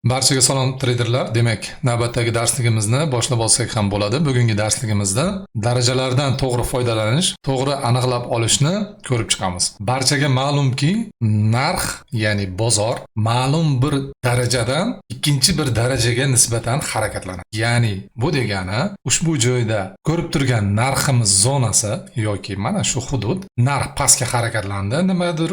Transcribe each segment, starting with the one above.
Barchaga salom, treyderlar. Demak, navbatdagi darsligimizni boshlab olsak ham bo'ladi. Bugungi darsligimizda darajalardan to'g'ri foydalanish, to'g'ri aniqlab olishni ko'rib chiqamiz. Barchaga ma'lumki, narx, ya'ni bozor ma'lum bir darajadan ikkinchi bir darajaga nisbatan harakatlanadi. Ya'ni bu degani, ushbu joyda ko'rib turgan narximiz zonasi yoki mana shu hudud, narx pastga harakatlandi nimadir,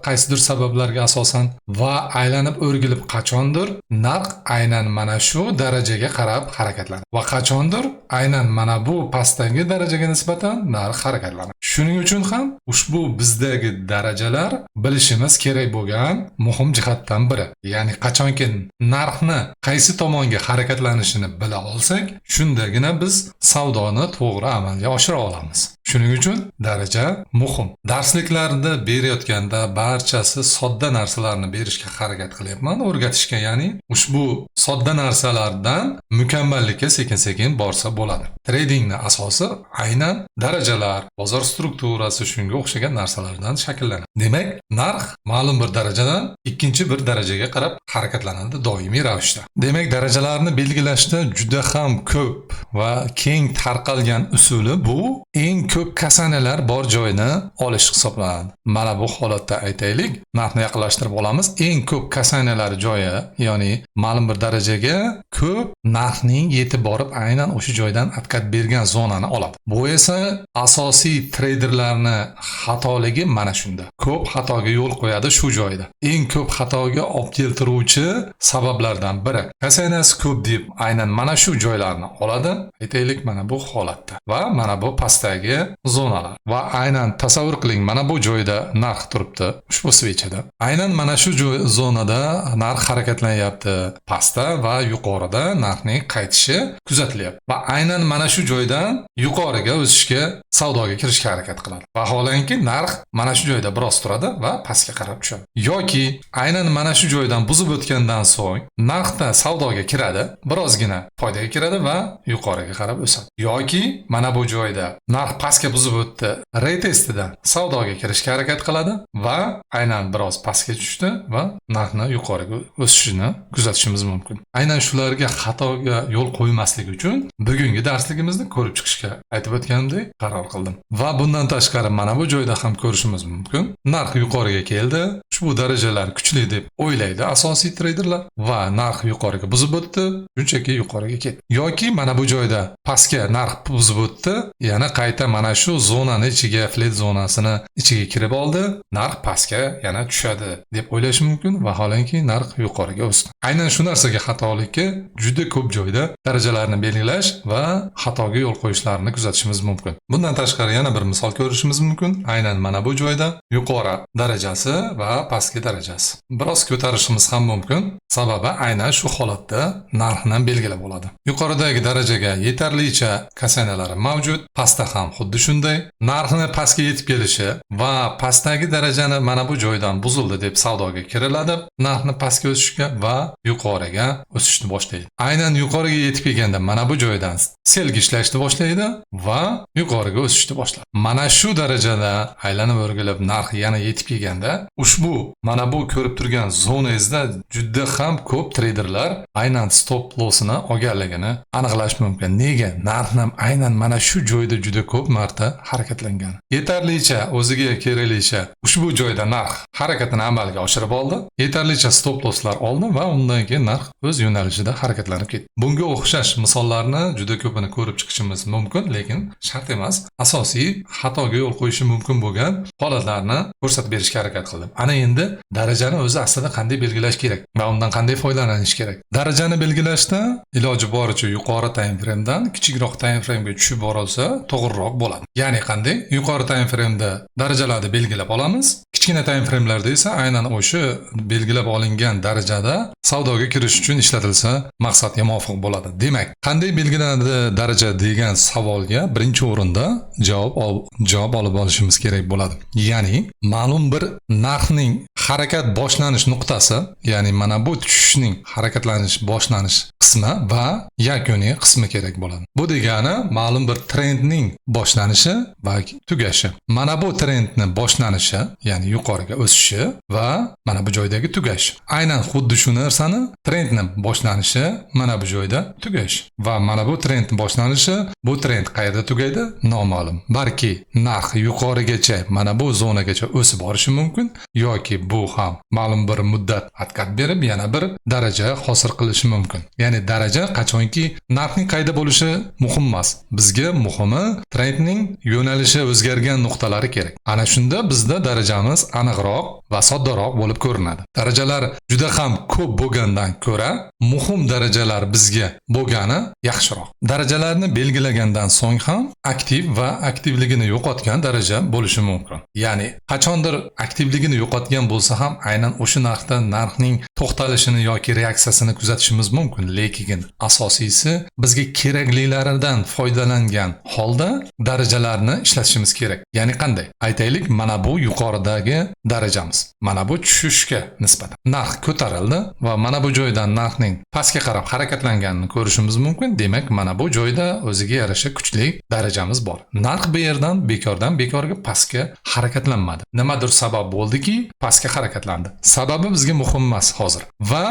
qaysidir sabablarga asosan va aylanib o'rgilib qachondir narx aynan mana shu darajaga qarab harakatlanadi va qachondir aynan mana bu pastdagi darajaga nisbatan narx harakatlanadi. Shuning uchun ham ushbu bizdagi darajalar bilishimiz kerak bo'lgan muhim jihatdan biri. Ya'ni qachonki narxni qaysi tomonga harakatlanishini bila olsak, shundagina biz savdoni to'g'ri amalga oshira olamiz. Shuning uchun daraja muhim. Darsliklarda berayotganda barchasi sodda narsalarni berishga harakat qilyapman, o'rgatishga, ya'ni ushbu sodda narsalardan mukammallikka sekin-sekin borsa bo'ladi. Tradingni asosi aynan darajalar, bozor strukturasi, shunga o'xshagan narsalardan shakllanadi. Demak, narx ma'lum bir darajadan ikkinchi bir darajaga qarab harakatlanadi doimiy ravishda. Demak, darajalarni belgilashda juda ham ko'p va keng tarqalgan usuli bu eng ko'p касания lar bor joyni olish hisoblanadi. Mana bu holatda, aytaylik, narxni yaqinlashtirib olamiz. Eng ko'p касания lar joyi, ya'ni ma'lum bir darajaga ko'p narxning yetib borib, aynan o'sha joydan откат bergan zonani oladi. Bu esa asosiy treyderlarni xatoligi mana shunda. Ko'p xatoga yo'l qo'yadi shu joyda. Eng ko'p xatoga olib keltiruvchi sabablardan biri. Касания si ko'p deb aynan mana shu joylarni oladi. Aytaylik, mana bu holatda va mana bu pastdagi zonalar. Va aynan tasavvur qiling, mana bu joyda narx turibdi ushbu свеча da. Aynan mana shu joy, zonada narx harakatlanyapti. Pastda va yuqorida narxning qaytishi kuzatilyapti. Va aynan mana shu joydan yuqoriga o'sishga, savdoga kirishga harakat qiladi. Vaholanki, narx mana shu joyda biroz turadi va pastga qarab tushadi. Yoki aynan mana shu joydan buzib o'tgandan so'ng narxda savdoga kiradi, birozgina foydaga kiradi va yuqoriga qarab o'sadi. Yoki mana bu joyda narx pastga buzib o'tdi, retestidan savdoga kirishga harakat qiladi va aynan biroz pastga tushdi va narxni yuqoriga o'sishini kuzatishimiz mumkin. Aynan shularga xatoga yo'l qo'ymaslik uchun bugungi darsligimizni ko'rib chiqishga, aytib o'tganimdek, qaror qildim. Va bundan tashqari mana bu joyda ham ko'rishimiz mumkin. Narx yuqoriga keldi. Ushbu darajalar kuchli deb o'ylaydi asosiy treyderlar va narx yuqoriga buzib o'tdi, shunchaki yuqoriga ketdi. Yoki mana bu joyda pastga narx buzib o'tdi, yana qayta mana shu zonani ichiga, flat zonasini ichiga kirib oldi, narx pastga yana tushadi deb o'ylash mumkin, vaholanki narx yuqoriga o'sdi. Aynan shu narsaga xatolikka juda ko'p joyda darajalarni belgilash va xatoga yo'l qo'yishlarini kuzatishimiz mumkin. Bundan tashqari yana bir misol ko'rishimiz mumkin. Aynan mana bu joyda yuqori darajasi va pastki darajasi. Biroz ko'tarishimiz ham mumkin. Sababi aynan shu holatda narxni belgilab oladi. Yuqoridagi darajaga yetarlicha касания lari mavjud, pastda ham xuddi shunday. Narxni pastga yetib kelishi va pastdagi darajani mana bu joydan buzildi deb savdoga kiriladi. Narxni pastga o'sishga va yuqoriga o'sishni boshlaydi. Aynan yuqoriga yetib kelganda mana bu joydan sell ga ishlashni boshlaydi va yuqoriga o'sishni boshlaydi. Mana shu darajada aylanib o'rgilib narx yana yetib kelganda, ushbu mana bu ko'rib turgan zonangizda juda ham ko'p treyderlar aynan stop lossini olganligini aniqlash mumkin. Nega? Narxni aynan mana shu joyda juda ko'p marta harakatlangan. Yetarlicha o'ziga keraklicha ushbu joyda narx harakatini amalga oshirib oldi. Yetarlicha stop losslar oldi va undan keyin narx o'z yo'nalishida harakatlanib ketdi. Bunga o'xshash misollarni juda ko'pini ko'rib chiqishimiz mumkin, lekin shart emas. Asosiy xatoga yo'l qo'yishi mumkin bo'lgan holatlarni ko'rsatib berishga harakat qildim. Ana endi darajani o'zi aslida qanday belgilash kerak va undan qanday foydalanish kerak? Darajani belgilashda iloji boricha yuqori time framedan kichikroq time framega tushib borilsa, to'g'riroq bo'ladi. Ya'ni qanday? Yuqori time frameda darajalarni belgilab olamiz. Kichkina time framelarda esa aynan o'sha belgilab olingan darajada savdoga kirish uchun ishlatilsa, maqsadga muvofiq bo'ladi. Demak, qanday belgilanadi daraja degan savolga birinchi o'rinda javob olib olishimiz kerak bo'ladi. Ya'ni ma'lum bir narxning harakat boshlanish nuqtasi, ya'ni mana bu tushishning harakatlanish boshlanish qismi va yakuniy qismi kerak bo'ladi. Bu degani ma'lum bir trendning boshlanishi va tugashi. Mana bu trendni boshlanishi, ya'ni yuqoriga o'sishi va mana bu joydagi tugashi. Aynan xuddi shu narsalarni narsani trendni boshlanishi mana bu joyda tugash va mana bu trendni boshlanishi, bu trend qayerda tugaydi noma'lum. Balki narx yuqorigacha, mana bu zonagacha o'sib borishi mumkin yoki bu ham ma'lum bir muddat откат berib yana bir daraja hosil qilishi mumkin. Ya'ni daraja qachonki narxning qayda bo'lishi muhim emas. Bizga muhimi trendning yo'nalishi o'zgargan nuqtalari kerak. Ana shunda bizda darajamiz aniqroq va soddaroq bo'lib ko'rinadi. Darajalar juda ham ko'p bo'lgandan ko'ra muhim darajalar bizga bo'lgani yaxshiroq. Darajalarni belgilagandan so'ng ham aktiv va aktivligini yo'qotgan daraja bo'lishi mumkin. Ya'ni qachondir aktivligini yo'qotgan bo'lsa ham aynan o'sha narxda narxning to'xtalishini yoki reaksiyasini kuzatishimiz mumkin. Lekin asosiysi bizga keraklilaridan foydalangan holda darajalarni ishlatishimiz kerak. Ya'ni qanday? Aytaylik, mana bu yuqoridagi darajamiz. Mana bu tushishga nisbatan. Narx ko'tarildi va mana bu joydan narxning pastga qarab harakatlanganini ko'rishimiz mumkin. Demak, mana bu joyda o'ziga yarasha kuchli darajamiz bor. Narx bu yerdan bekordan bekorga pastga harakatlanmadi. Nimadir sabab bo'ldiki, pastga harakatlandi. Sababi bizga muhim emas hozir. Va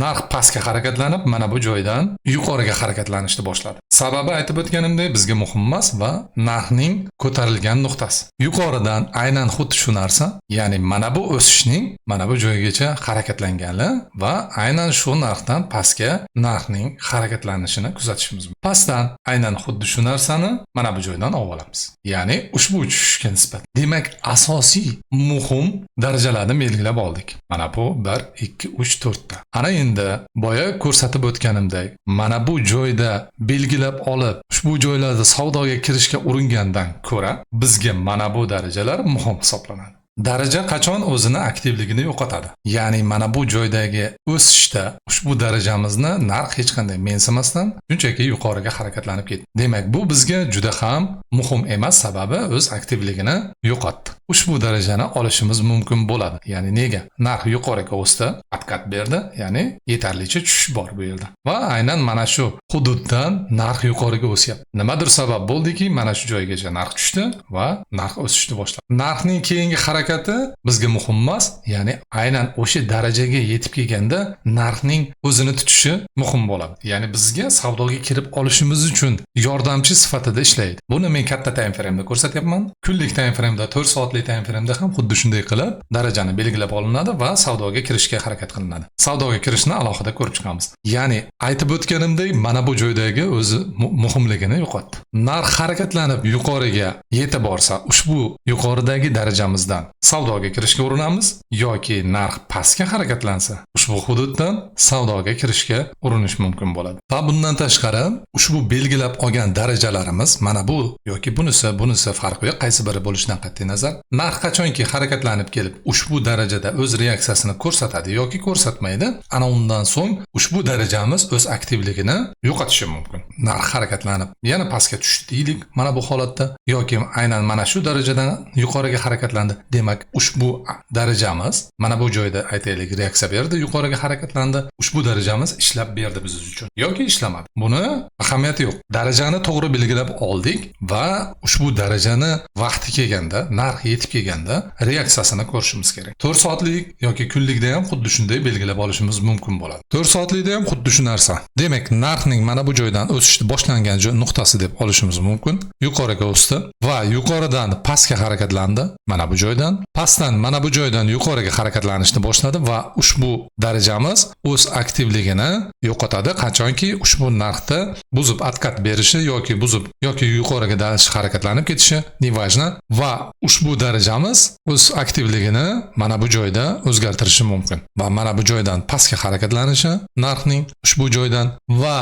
narx pastga harakatlanib, mana bu joydan yuqoriga harakatlanishni boshladi. Sababi aytib o'tganimdek bizga muhim emas va narxning ko'tarilgan nuqtasi. Yuqoridan aynan xuddi shu narsa, ya'ni mana bu o'sishning mana bu joygacha harakatlangani va aynan shu narxdan pastga narxning harakatlanishini kuzatishimiz mumkin. Pastdan aynan xuddi shu narsani mana bu joydan olib olamiz. Ya'ni ushbu tushishga nisbatan. Demak, asosiy muhim darajalarni belgilab oldik. Mana bu 1, 2, 3, 4 ta. Ana endi boya ko'rsatib o'tganimdek, mana bu joyda belgilab olib, ushbu joylarda savdoga kirishga uringandan ko'ra bizga mana bu darajalar muhim hisoblanadi. Daraja qachon o'zini aktivligini yo'qotadi? Ya'ni mana bu joydagi o'sishda ushbu darajamizni narx hech qanday mensimasdan shunchaki yuqoriga harakatlanib ketdi. Demak, bu bizga juda ham muhim emas, sababi o'z aktivligini yo'qotdi. Ushbu darajani olishimiz mumkin bo'ladi. Ya'ni nega? Narx yuqoriga o'sdi, откат berdi, ya'ni yetarlicha tushish bor bu yerda. Va aynan mana shu hududdan narx yuqoriga o'syapti. Nimadir sabab bo'ldiki, mana shu joygacha narx tushdi va narx o'sishni boshladi. Narxning keyingi harakati bizga muhim emas, ya'ni aynan o'sha darajaga yetib kelganda narxning o'zini tutishi muhim bo'ladi. Ya'ni bizga savdoga kirib olishimiz uchun yordamchi sifatida ishlaydi. Buni men katta time frame'da ko'rsatyapman. Kunlik time frame'da, 4 soatlik time frame'da ham xuddi shunday qilib darajani belgilab olinadi va savdoga kirishga harakat qilinadi. Savdoga kirishni alohida ko'rib chiqamiz. Ya'ni aytib o'tganimdek, mana bu joydagi o'zi muhimligini yo'qotdi. Narx harakatlanib yuqoriga yetib borsa, ushbu yuqoridagi darajamizdan savdoga kirishga urinamiz yoki narx pastga harakatlansa, ushbu hududdan savdoga kirishga urinish mumkin bo'ladi. Va bundan tashqari, ushbu belgilab olgan darajalarimiz mana bu yoki bunisi farqi yo'q, qaysi biri bo'lishidan qat'iy nazar, narx qachonki harakatlanib kelib ushbu darajada o'z reaksiyasini ko'rsatadi yoki ko'rsatmaydi, ana undan so'ng ushbu darajamiz o'z aktivligini yo'qotishi mumkin. Narx harakatlanib yana pastga tushdi deylik mana bu holatda yoki aynan mana shu darajadan yuqoriga harakatlandi. Demak, ushbu darajamiz mana bu joyda aytaylik reaksiya berdi, yuqoriga harakatlandi. Ushbu darajamiz ishlab berdi biz uchun yoki ishlamadi. Buni ahamiyati yo'q. Darajani to'g'ri belgilab oldik va ushbu darajani vaqti kelganda, narx yetib kelganda reaksiyasini ko'rishimiz kerak. 4 soatlik yoki kunlikda ham xuddi shunday belgilab olishimiz mumkin bo'ladi. 4 soatlikda ham xuddi shu narsa. Demak, narxning mana bu joydan o'sishni boshlangan nuqtasi deb olishimiz mumkin. Yuqoriga o'sdi va yuqoridan pastga harakatlandi. Mana bu joydan, pastdan mana bu joydan yuqoriga harakatlanishni boshladi va ushbu darajamiz o'z aktivligini yo'qotadi, qachonki ushbu narxda buzib откат berishi yoki buzib yoki yuqoriga dalish harakatlanib ketishi, неважно, va ushbu darajamiz o'z aktivligini mana bu joyda o'zgartirishi mumkin va mana bu joydan pastga harakatlanishi narxning ushbu joydan va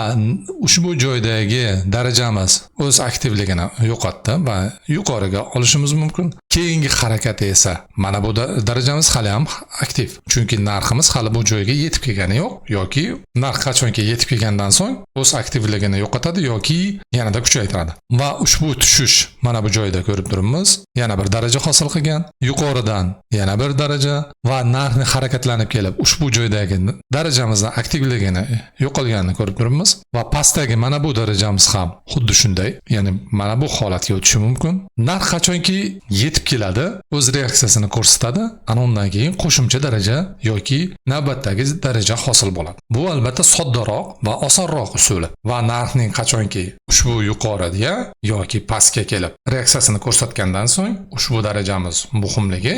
ushbu joydagi darajamiz o'z aktivligini yo'qotdi va yuqoriga olishimiz mumkin. Keyingi harakati esa mana bu darajamiz hali ham aktiv, chunki narximiz hali bu joyga yetib kelgani yo'q yoki narx qachonki yetib kelgandan so'ng o'z aktivligini yo'qotadi yoki yanada kuchaytiradi. Va ushbu tushish mana bu joyda ko'rib turibmiz, yana bir daraja hosil qilgan, yuqoridan yana bir daraja va narxni harakatlanib kelib ushbu joydagi darajamizni aktivligini yo'qolganini ko'rib turibmiz va pastdagi mana bu darajamiz ham xuddi shunday, ya'ni mana bu holatga o'tishi mumkin. Narx qachonki yetib keladi, o'z reaksiyasini ko'rsatadi, ana undan keyin qo'shimcha daraja yoki navbatdagi daraja hosil bo'ladi. Bu albatta soddaroq va osonroq usuli va narxning qachonki ushbu yuqoriga yoki pastga kelib reaksiyasini ko'rsatgandan so'ng ushbu darajamiz muhimligi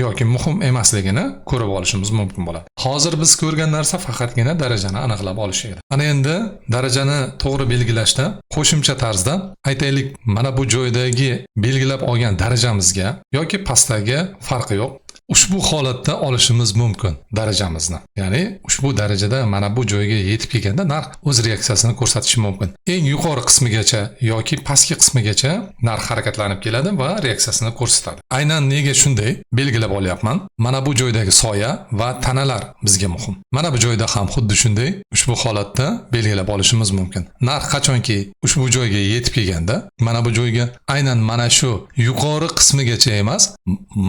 yoki muhim emasligini ko'rib olishimiz mumkin bo'ladi. Hozir biz ko'rgan narsa faqatgina darajani aniqlab olish edi. Ana endi darajani to'g'ri belgilashda qo'shimcha tarzda aytaylik, mana bu joydagi belgilab olgan darajamizga yoki pastdagi farqi yo'q. Ushbu holatda olishimiz mumkin darajamizni. Ya'ni ushbu darajada mana bu joyga yetib kelganda narx o'z reaksiyasini ko'rsatishi mumkin. Eng yuqori qismigacha yoki pastki qismigacha narx harakatlanib keladi va reaksiyasini ko'rsatadi. Aynan nega shunday belgilab olyapman? Mana bu joydagi soya va tanalar bizga muhim. Mana bu joyda ham xuddi shunday ushbu holatda belgilab olishimiz mumkin. Narx qachonki ushbu joyga yetib kelganda, mana bu joyga aynan mana shu yuqori qismigacha emas,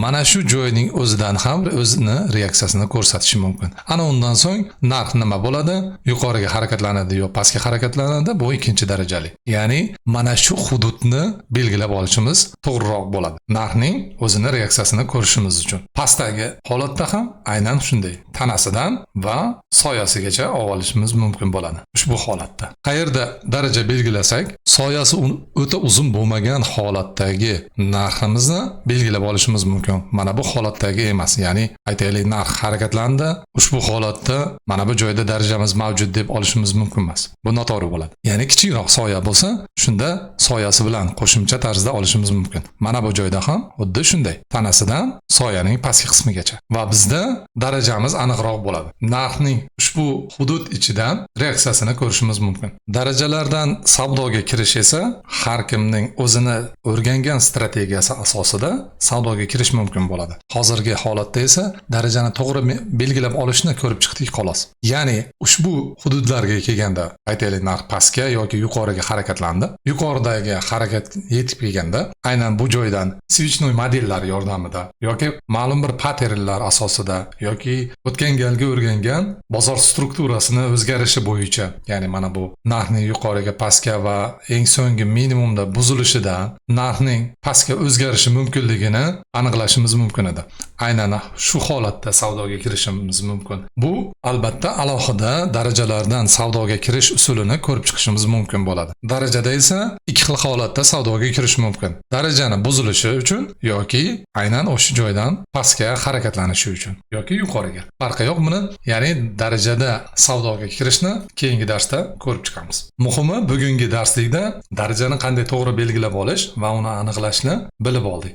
mana shu joyning o'zidan ham o'zini reaksiyasini ko'rsatishi mumkin. Ana undan so'ng narx nima bo'ladi? Yuqoriga harakatlanadi yo pastga harakatlanadi? Bu ikkinchi darajali. Ya'ni mana shu hududni belgilab olishimiz to'g'riroq bo'ladi. Narxning o'zini reaksiyasini ko'rishimiz uchun. Pastdagi holatda ham aynan shunday. Tanasidan va soyasigacha olishimiz mumkin bo'ladi ushbu holatda. Qayerda daraja belgilasak, soyasi o'ta uzun bo'lmagan holatdagi narximizni belgilab olishimiz mumkin. Mana bu holatdagi emas. Ya'ni aytaylik, narx harakatlandi, ushbu holatda mana bu joyda darajamiz mavjud deb olishimiz mumkin emas. Bu noto'g'ri bo'ladi. Ya'ni kichikroq soya bo'lsa, shunda soyasi bilan qo'shimcha tarzda olishimiz mumkin. Mana bu joyda ham xuddi shunday. Tanasidan soyaning pastki qismigacha. Va bizda darajamiz aniqroq bo'ladi. Narxning ushbu hudud ichidan reaksiyasini ko'rishimiz mumkin. Darajalardan savdoga kirish esa har kimning o'zini o'rgangan strategiyasi asosida savdoga kirish mumkin bo'ladi. Hozirgi holatda esa darajani to'g'ri belgilab olishni ko'rib chiqdik xolos. Ya'ni ushbu hududlarga kelganda, aytaylik, narx pastga yoki yuqoriga harakatlandi. Yuqoridagi harakat yetib kelganda, aynan bu joydan свечной modellar yordamida yoki ma'lum bir patternlar asosida yoki o'tgan galgi o'rgangan bozor strukturasini o'zgarishi bo'yicha, ya'ni mana bu narxning yuqoriga, pastga va eng so'nggi minimumda buzilishidan narxning pastga o'zgarishi mumkinligini aniqlashimiz mumkin edi. Aynan shu holatda savdoga kirishimiz mumkin. Bu albatta alohida darajalardan savdoga kirish usulini ko'rib chiqishimiz mumkin bo'ladi. Darajada esa ikki xil holatda savdoga kirish mumkin. Darajani buzilishi uchun yoki aynan o'sha joydan pastga harakatlanishi uchun yoki yuqoriga. Farqi yo'q buni, ya'ni darajada savdoga kirishni keyingi darsda ko'rib chiqamiz. Muhimi, bugungi darslikda darajani qanday to'g'ri belgilab olish va uni aniqlashni bilib oldik.